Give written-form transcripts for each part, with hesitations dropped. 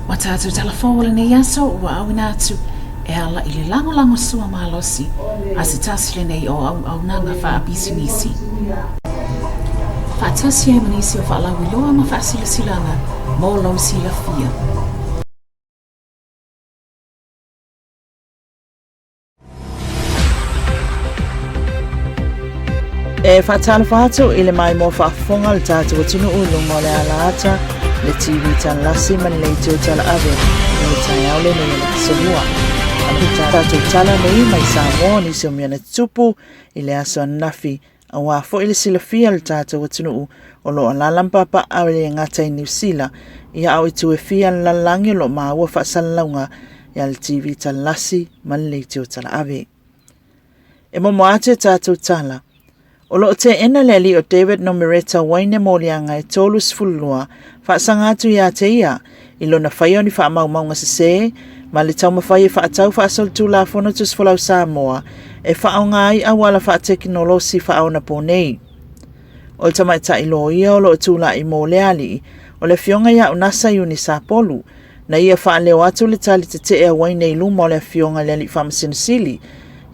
Ua tatou tala fou o lenei aso ua auina atu e ala i le lagolago sua malosi a se tasi lenei o auaunaga faapisinisi. Faatasi ai ma nisi o faalauiloa ma faasilasilaga mo lou silafia. E faatalofa atu i le maimoa faafofoga o le tatou atunuu i luga o le alaata, le TV Talasi ma le leitio talaave i le taeao lenei o le Aso Lua. Tatou tala nei mai Samoa o nisi o mea na tutupu i le aso ananafi aua foi le silafia o le tatou atunuu o lo o alaala ma papaaao e le gata i Niu Sila, ia a o itu e fia o le lalolagi o lo o maua faasalalauga ia le TV Talasi ma le leitio talaave. E momo atu e tatou tala, o lo o teena le alii o David Nomereta Waine Moliaga e 32 faasaga atu ia te ia i lona faia o ni faamaumauga sese ma le taumafai e faatau faasolitulafono tusifolau Samoa e faaaoga ai auala faatekinolosi faaonaponei. O le tamaitai loia o lo o tulai mo le alii, o le afioga ia Unasa Iuni Sapolu, na ia faaleo atu le tali tetee a Waine i luma o le afioga i le Alii Faamasino Sili,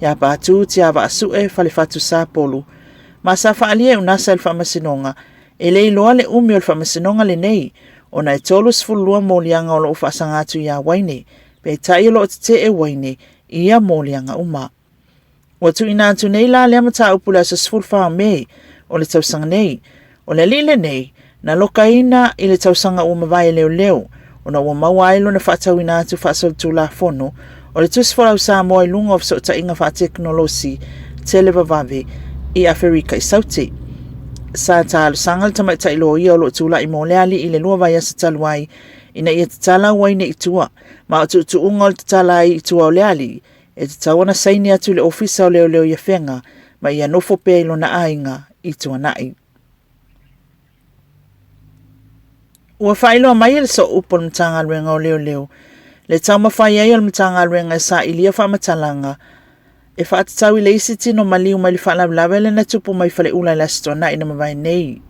ia Patu Tiavaasue Falefatu Sapolu, ma sa faaalia e Unasa i le Faamasinoga E le iloa le umi o le faamasinoga lenei, ona e 32 moliaga o lo o faasaga atu iā Waine, peitai o lo o tetee Waine i ia moliaga uma. Ua tuuina atu nei la lea mataupu i le aso 14 o Me o le tausaga nei. O le alii lenei, na lokaina i le tausaga ua mavae e leoleo, ona ua maua ai lona faatauina atu faasolitulafono o le Tusi Folau Samoa i luga o fesootaiga faatekonolosi televavave i Aferika i Saute. Sa talosaga le tamaitai loia o lo o tulai mo le alii i le lua vaiaso talu ai ina ia tatala uaine i tua, ma o tuutuuga o le tatala ai i tua o le alii, e tatau ona saini atu i le Ofisa o Leoleo i Afega ma ia nofo pea i lona aiga i Tuanai. Ua faailoa mai e le Sooupu o le Matagaluega o Leoleo le taumafai ai o le Matagaluega e sailia faamatalaga e faatatau i le isi tino maliu mai le faalavelave lea na tupu mai Faleula i le Aso Toonai na mavae nei.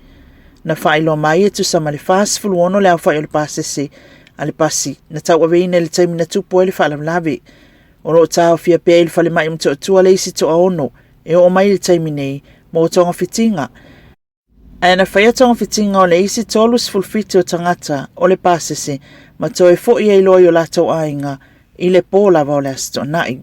Na faailoa mai e tusa ma le 46 le aofai o le pasese a le pasi na tauaveina i le taimi na tupu ai le faalavelave. O lo o taofia pea i le falemai o Motootua le isi toaono e oo mai i le taimi nei mo togafitiga. Ae na faia togafitiga o le isi 37 o tagata o le pasese ma toe foi ai loa i o latou aiga i le pō lava o le Aso Toonai.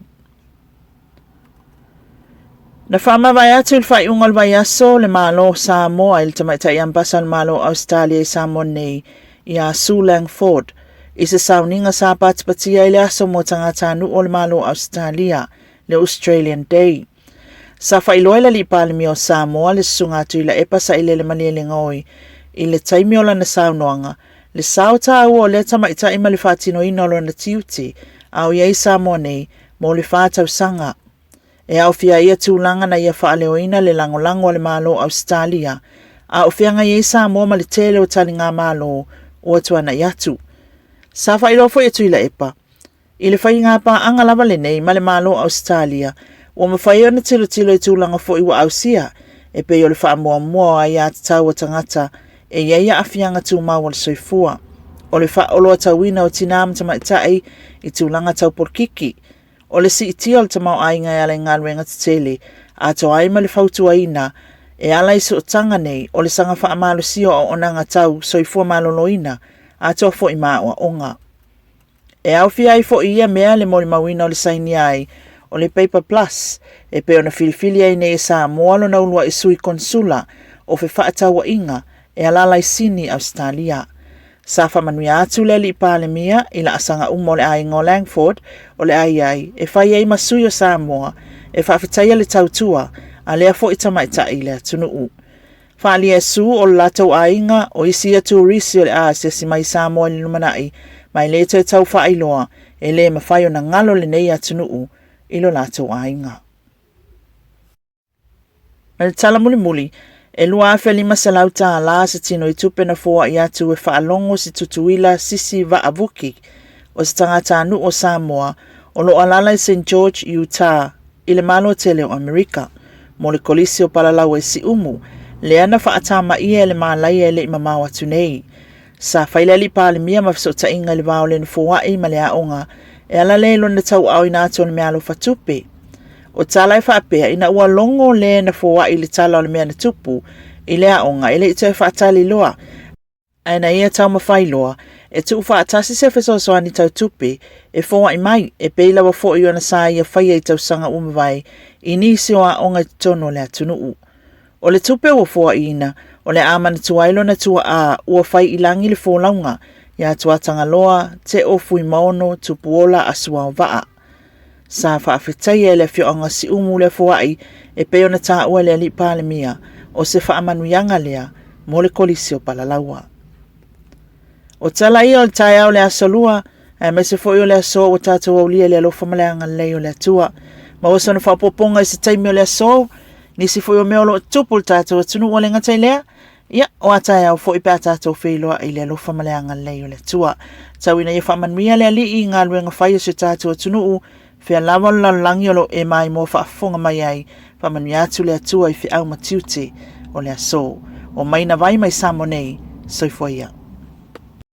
Na faamavae atu i le faaiuga o le vaiaso le Malo o Samoa i le tamaitai ambasa o le Malo o Ausetalia i Samoa nei, iā Sue Langford, i se sauniga sa patipatia ai le aso mo tagatanuu o le Malo o Ausetalia, le Australian Day. Sa faailoa e le Alii Palemia o Samoa le Susuga a Tuilaepa Sailele Malielegaoi i le taimi o lana saunoaga, le sao taua o lea tamaitai ma le faatinoina o lona tiute a o i ai Samoa nei mo le 4 tausaga. E aofia ai ia tulaga na ia faaleoina le lagolago a le Malo o Ausetalia a o feagai ai Samoa ma le tele o taligamalo ua tuanai atu. Sa faailoa foi e Tuilaepa, I le faigapaaga lava lenei ma le Malo o Ausetalia, ua mafai ona tilotilo i tulaga foi ua ausia, e pei o le faamuamua o aiatatau a tagata e i ai aafiaga tumau o le soifua, o le faaoloatauina o tinā ma tamaitai i tulaga tau polokiki, o le siitia o le tamaoaiga e ala i galuega tetele, atoa ai ma le fautuaina e ala i sootaga nei o le saga faamalosia o auaunaga tau soifua maloloina, atoa foi ma aoaoga. E aofia ai foi ia mea le molimauina o le sainia ai o le Paper Plus e pei ona filifili ai nei e Samoa lona uluai sui konsula o fefaatauaiga e alaala i Sini, Ausetalia. Sa faamanuia atu le Alii Palemia i laasaga uma o le aiga o Langford o le a i ai e fai ai ma sui o Samoa e faafetaia le tautua a lea foi tamaitai i le atunuu. Faaalia e Sue o le latou aiga, o isi ia turisi o le a asiasi mai i Samoa i le lumanai, ma e le toe tau faailoa, e le mafai ona galo lenei atunuu i lo latou aiga. Ma le tala mulimuli, e $2,500 se tino i tupe na foai atu e faalogo si Tutuila Sisi Vaavuki, o se tagatanuu o Samoa, o lo o alaala i Saint George, Utah, i le Malo tele o Amerika, mo le Kolisi o Palalaua i Siumu, lea na faatamaia e le malaia e le i mamao atu nei. Sa fai le alii Palemia ma fesootaiga i le va o le Nofoa'i ma le aoga e ala lea i lona tauaaoina atu o le meaalofa tupe. O tala e faapea ina ua logo le Nofoa'i i le tala o le mea na tupu i le aoga e le i toe faatali loa, ae na ia taumafai loa e tuufaatasi se fesoasoani tau tupe e foai mai e pei lava foi ona sa ia faia i tausaga ua mavae i nisi o aoga i totonu o le atunuu. O le tupe ua foaiina, o le a manatua ai lona tuaa ua fai i lagi le folauga ia Tuatagaloa, Teo Fuimaono, Tupuola Asuaovaa. Sa faafetaia e le afioaga o Siumu le foai e pei ona taua e le alii Palemia, o se faamanuiaga lea mo le Kolisi o Palalaua. O tala ia o le taeao o le Aso Lua, aemaise foi o le aso ua tatou aulia i le alofa ma le agalelei o le Atua. Maua sona faaopoopoga i se taimi o le aso, nisi foi o mea o lo o tupu i le tatou atunuu ua le gata i lea, ia, o a taeao foi pe a tatou feiloai i le alofa ma le agalelei o le Atua. Tau ina ia faamanuia le Alii i galuega fai a si o tatou atunuu, fea lava o le lalolagi o lo o e maimoa faafofoga mai ai, faamanuia atu le Atua i feau ma tiute o le aso. O Maina Vai mai Samoa nei, soifua ia.